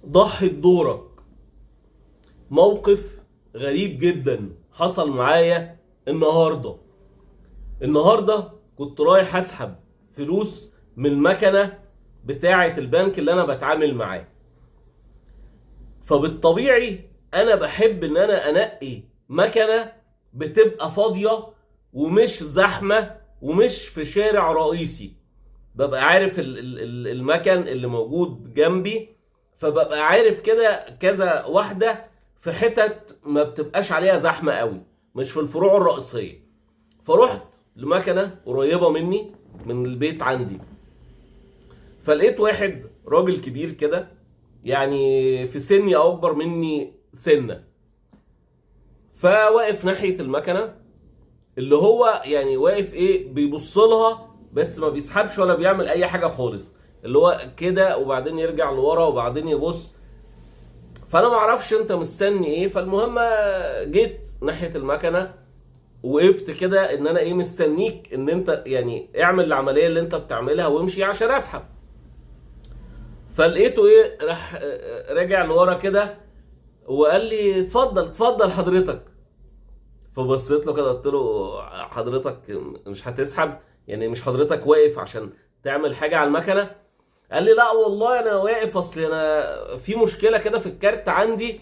ضحي بدورك. موقف غريب جدا حصل معايا النهارده. النهارده كنت رايح اسحب فلوس من المكنه بتاعه البنك اللي انا بتعامل معاه. فبالطبيعي انا بحب ان انا انقي مكنه بتبقى فاضية ومش زحمة ومش في شارع رئيسي. ببقى عارف المكن اللي موجود جنبي، فببقى عارف كده كذا واحدة في حتت ما بتبقاش عليها زحمة قوي، مش في الفروع الرئيسية. فرحت لمكنه قريبه مني من البيت عندي، فلقيت واحد راجل كبير كده، يعني في سني او اكبر مني سنه، فواقف ناحية المكنه، اللي هو يعني واقف ايه، بيبص لها بس ما بيسحبش ولا بيعمل اي حاجة خالص، اللي هو كده وبعدين يرجع لورا وبعدين يبص. فانا ما اعرفش انت مستني ايه. فالمهم جيت ناحية المكنه، وقفت كده ان انا ايه، مستنيك ان انت يعني اعمل العملية اللي انت بتعملها وامشي عشان اسحب. فلقيته ايه، راح راجع لورا كده وقال لي اتفضل اتفضل حضرتك. فبصيت له كده قلت له حضرتك مش هتسحب؟ يعني مش حضرتك واقف عشان تعمل حاجة على المكنه؟ قال لي لا والله انا واقف، اصل انا في مشكلة كده في الكارت عندي،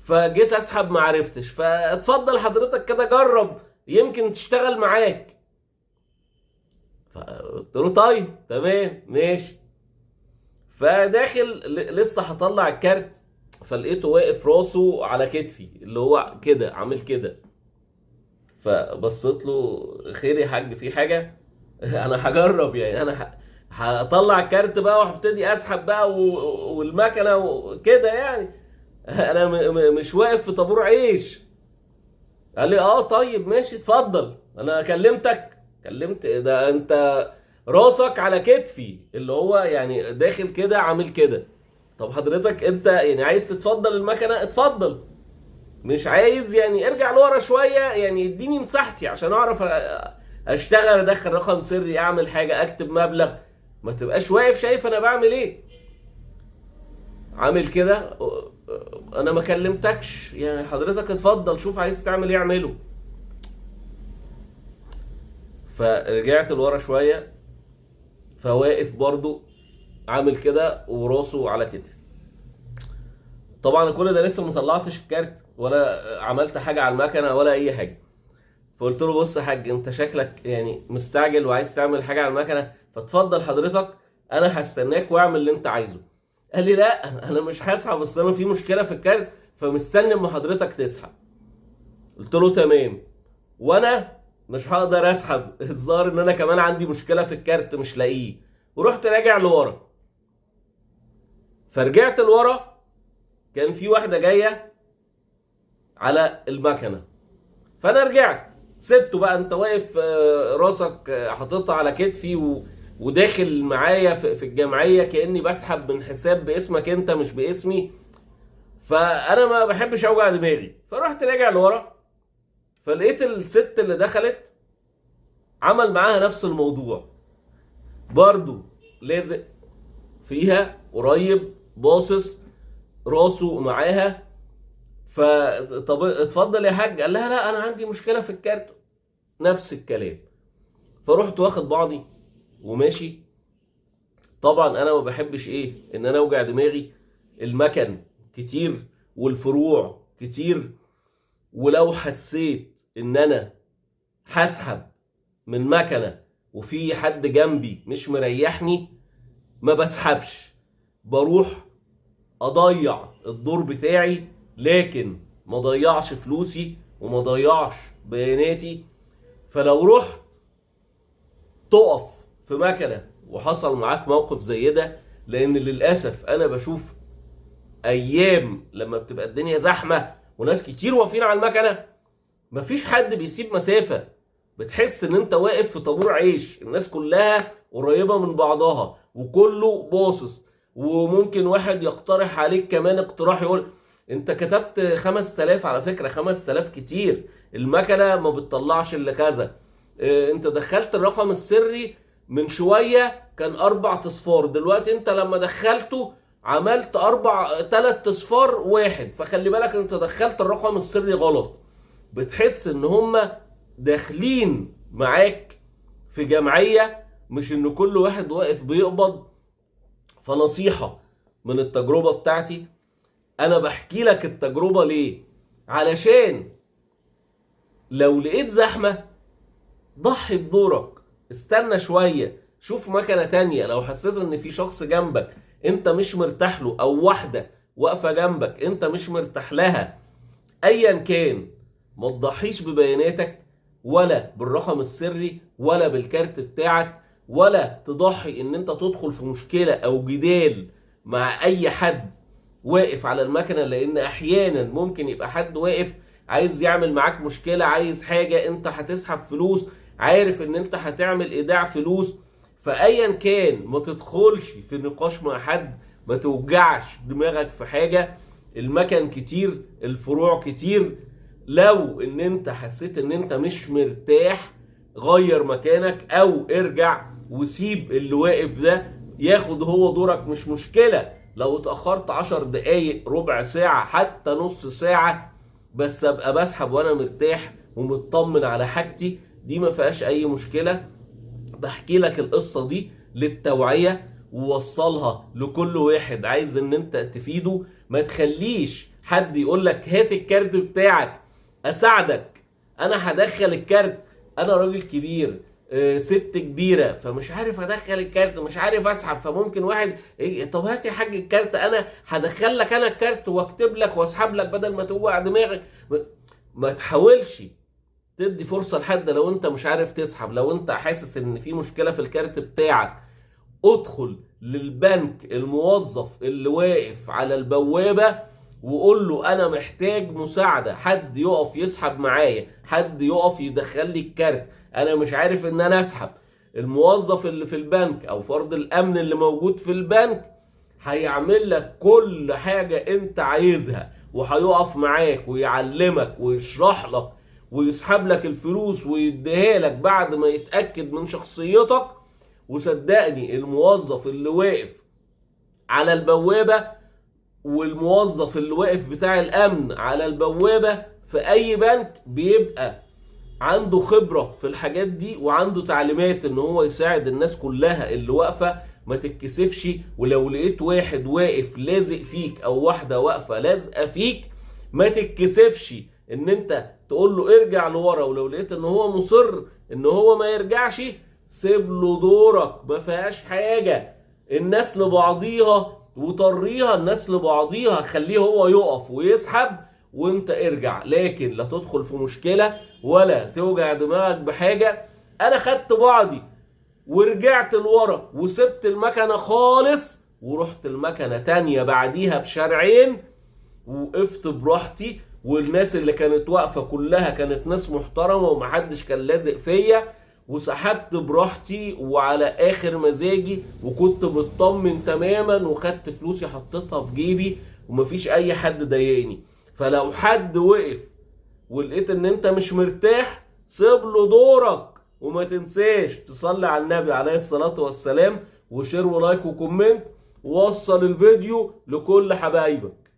فجيت اسحب ما عرفتش، فاتفضل حضرتك كده جرب يمكن تشتغل معاك. فقلت له طيب تمام ماشي. فداخل لسه هطلع الكارت، فلقيته واقف راسه على كتفي، اللي هو كده عامل كده. فبصيت له خير يا حاج في حاجة؟ انا هجرب يعني، انا هطلع الكارت بقى وهبتدي اسحب بقى والمكنه وكده يعني، انا مش واقف في طابور عيش. قال لي اه طيب ماشي اتفضل، انا كلمتك كلمت ده انت راسك على كتفي، اللي هو يعني داخل كده عامل كده. طب حضرتك انت يعني عايز تتفضل المكنه اتفضل، مش عايز يعني ارجع لورا شوية، يعني اديني مساحتي عشان اعرف اشتغل، ادخل رقم سري، اعمل حاجة، اكتب مبلغ، ما تبقاش واقف شايف انا بعمل ايه. عامل كده انا ما كلمتكش يعني، حضرتك اتفضل شوف عايز تعمل ايه اعمله. فرجعت لورا شوية، فواقف برضو عامل كده وراسه على كتفي. طبعا كل ده لسه ما طلعتش الكارت ولا عملت حاجة على المكنه ولا اي حاجة. فقلت له بص يا حاج، انت شكلك يعني مستعجل وعايز تعمل حاجة على المكنه، فاتفضل حضرتك انا هستناك واعمل اللي انت عايزه. قال لي لا انا مش هسحب، بس انا في مشكلة في الكارت فمستني اما حضرتك تسحب. قلت له تمام، وانا مش هقدر اسحب، الظاهر ان انا كمان عندي مشكلة في الكارت مش لاقيه. ورحت راجع لورا. فرجعت لورا كان في واحدة جاية على المكنه، فانا رجعت سبته بقى، انت واقف راسك حاططها على كتفي وداخل معايا في الجمعية كاني بسحب من حساب باسمك انت مش باسمي، فانا ما بحبش اوجع دماغي. فرحت راجع لورا، فلقيت الست اللي دخلت عمل معاها نفس الموضوع برضو، لازق فيها قريب باصص راسه معاها. فطب اتفضل يا حاج، قال لها لا انا عندي مشكلة في الكارت، نفس الكلام. فرحت واخد بعضي وماشي. طبعا انا ما بحبش ايه ان انا اوجع دماغي، المكن كتير والفروع كتير، ولو حسيت ان انا هسحب من مكنه وفي حد جنبي مش مريحني ما بسحبش، بروح اضيع الدور بتاعي، لكن ما ضيعش فلوسي وما ضيعش بياناتي. فلو رحت تقف في مكنه وحصل معاك موقف زي ده، لان للاسف انا بشوف ايام لما بتبقى الدنيا زحمة وناس كتير واقفين على المكنه مفيش حد بيسيب مسافة، بتحس ان انت واقف في طابور عيش، الناس كلها قريبه من بعضها وكله باصص، وممكن واحد يقترح عليك كمان اقتراح يقول انت كتبت 5000، على فكرة 5000 كتير، المكنه ما بتطلعش الا كذا، اه انت دخلت الرقم السري من شوية كان 4 اصفار، دلوقتي انت لما دخلته عملت 4 3 اصفار 1، فخلي بالك انت دخلت الرقم السري غلط. بتحس ان هم داخلين معاك في جمعية، مش ان كل واحد واقف بيقبض. فنصيحة من التجربة بتاعتي، انا بحكي لك التجربة ليه؟ علشان لو لقيت زحمة ضحي بدورك، استنى شوية، شوف مكنة تانية. لو حسيت ان في شخص جنبك انت مش مرتاح له، او واحدة واقفة جنبك انت مش مرتاح لها، ايا كان، ما تضحيش ببياناتك ولا بالرقم السري ولا بالكارت بتاعك، ولا تضحي ان انت تدخل في مشكلة او جدال مع اي حد واقف على المكنة، لان احيانا ممكن يبقى حد واقف عايز يعمل معاك مشكلة، عايز حاجة، انت هتسحب فلوس، عارف ان انت هتعمل ايداع فلوس. فايا كان ما تدخلش في نقاش مع حد، ما توجعش دماغك في حاجة. المكن كتير، الفروع كتير، لو ان انت حسيت ان انت مش مرتاح غير مكانك او ارجع وسيب اللي واقف ده ياخد هو دورك، مش مشكلة لو اتأخرت 10 دقايق، ربع ساعة، حتى نص ساعة، بس ابقى بسحب وانا مرتاح ومطمن على حاجتي، دي ما فيهاش اي مشكلة. بحكي لك القصة دي للتوعية، ووصلها لكل واحد عايز ان انت تفيده. ما تخليش حد يقول لك هات الكارت بتاعك اساعدك، انا هدخل الكارت، انا راجل كبير، ست كبيرة، فمش عارف ادخل الكارت، مش عارف اسحب، فممكن واحد إيه، طب هات يا حاج الكارت، انا هدخل لك انا الكارت واكتب لك واسحب لك بدل ما توجع دماغك. ما تحاولش تدي فرصة لحد لو انت مش عارف تسحب، لو انت حاسس ان في مشكلة في الكارت بتاعك، ادخل للبنك، الموظف اللي واقف على البوابة، وقول له انا محتاج مساعدة، حد يقف يسحب معايا، حد يقف يدخل لي الكارت، انا مش عارف ان انا اسحب. الموظف اللي في البنك او فرد الامن اللي موجود في البنك هيعمل لك كل حاجة انت عايزها، وهيقف معاك ويعلمك ويشرح لك ويسحب لك الفلوس ويديها لك بعد ما يتأكد من شخصيتك. وصدقني الموظف اللي واقف على البوابة والموظف اللي واقف بتاع الأمن على البوابة في أي بنك بيبقى عنده خبرة في الحاجات دي، وعنده تعليمات إن هو يساعد الناس كلها اللي واقفة. ما تتكسفش، ولو لقيت واحد واقف لازق فيك أو واحدة واقفة لازقة فيك ما تتكسفش إن أنت تقول له ارجع لورا، ولو لقيت إن هو مصر إن هو ما يرجعش سيب له دورك، ما فيهاش حاجة. الناس لبعضيها وطريها الناس لبعضيها، خليه هو يقف ويسحب وانت ارجع، لكن لا تدخل في مشكلة ولا توجع دماغك بحاجة. انا خدت بعضي ورجعت لورا وسبت المكنة خالص ورحت المكنة تانية بعديها بشارعين، وقفت براحتي، والناس اللي كانت واقفة كلها كانت ناس محترمة ومحدش كان لازق فيا، وسحبت براحتي وعلى اخر مزاجي، وكنت مطمن تماما، وخدت فلوسي حطيتها في جيبي ومفيش اي حد ضايقني. فلو حد وقف ولقيت ان انت مش مرتاح سيب له دورك، وما تنساش تصلي على النبي عليه الصلاة والسلام، و share و like و comment، ووصل الفيديو لكل حبايبك.